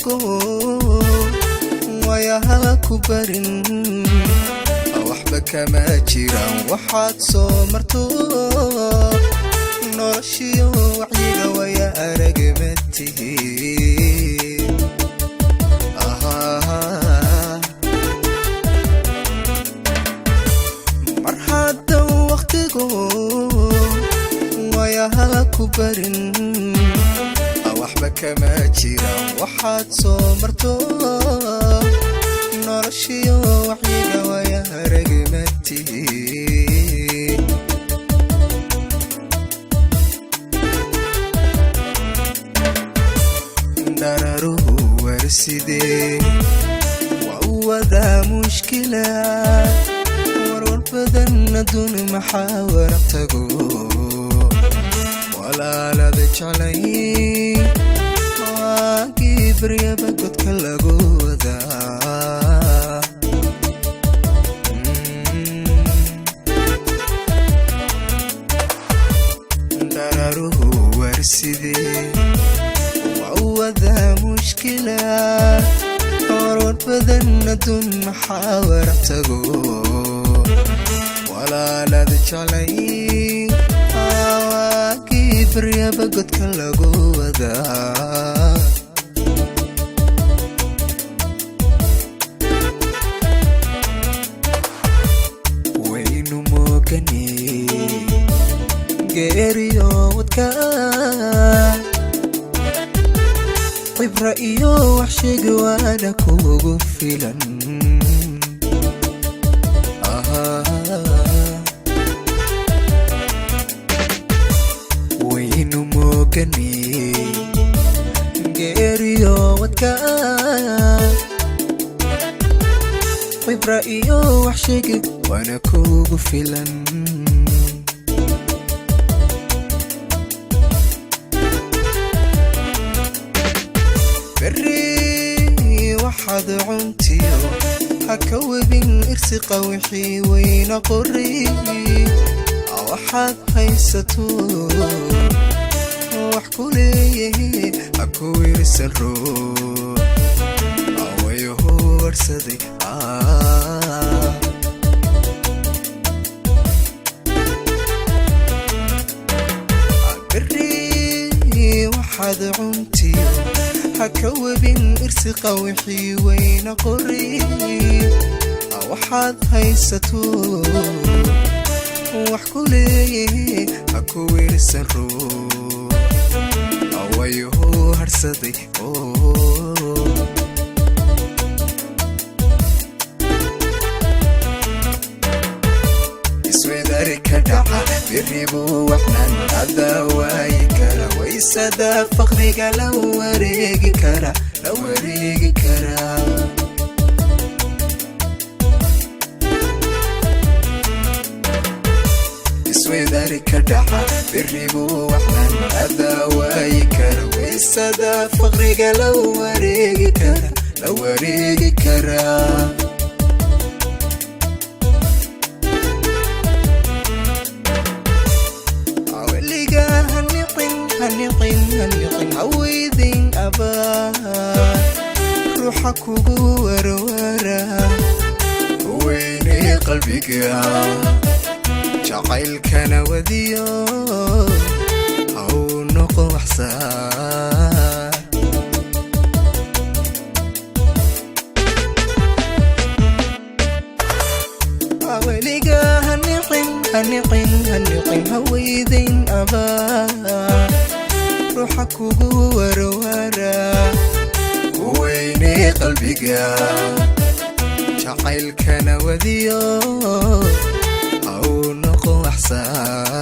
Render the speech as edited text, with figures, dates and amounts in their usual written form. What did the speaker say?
Waqtigu wayaha ku barin, waxba kama jiraan waxaad soo marto. Noloshiyo wacyiga waya aragma tihi. Mar haddan waqtigu wayaha ku barin, waxba kama jiraan waxaad soo marto. Noloshiyo wacyiga waya aragma tihi. Dhararuhu warsidee waa u wadaa mushkila, warwar badan adduun maxaa waraq tago. Walaalada jeclay waagii baryaba godka lagu wadaa. Dhararuhu warsidee waa u wadaa mushkila, warwar badan adduun maxaa waraq tago. Walaalada jeclay waagii baryaba godka lagu wadaa. Waynu moogane geeriyo wadka, cibra iyo wax sheegi waana kugu filan. Waynu moogane geeriyo wadka, cibra iyo wax sheegi waana kugu filan. Berri waxaad cuntiyo ha ka webin irsiqa, wixii weyna qori. Waxaad haysato wax ku leeyahay ha ku wirsan roo awayahu warsaday. Berri waxaad cuntiyo ha ka webin irsiqa, wixii weyna qori. Waxaad haysato wax ku leeyahay ha ku wirsan roo awayahu harsaday. Iswedari ka dhaca beribu waxnan adaa waayi kara, waysada faqriga la wareegi kara, la wareegi karaa. Iswedari ka dhaca beribu waxnan adaa waayi kara, waysada faqriga la wareegi kara, la wareegi karaa. Weliga haniqin, haniqin, haniqin, haweydin abaa ruuxa kugu warwara. Weynay qalbiga jacaylkana wadiyo, ha uu noqo waxsaar. Weliga haniqin, haniqin, haniqin, haweydayn abaa ruuxa kugu warwara. Weynay qalbiga jacaylkana wadiyo, ha uu noqo waxsaar.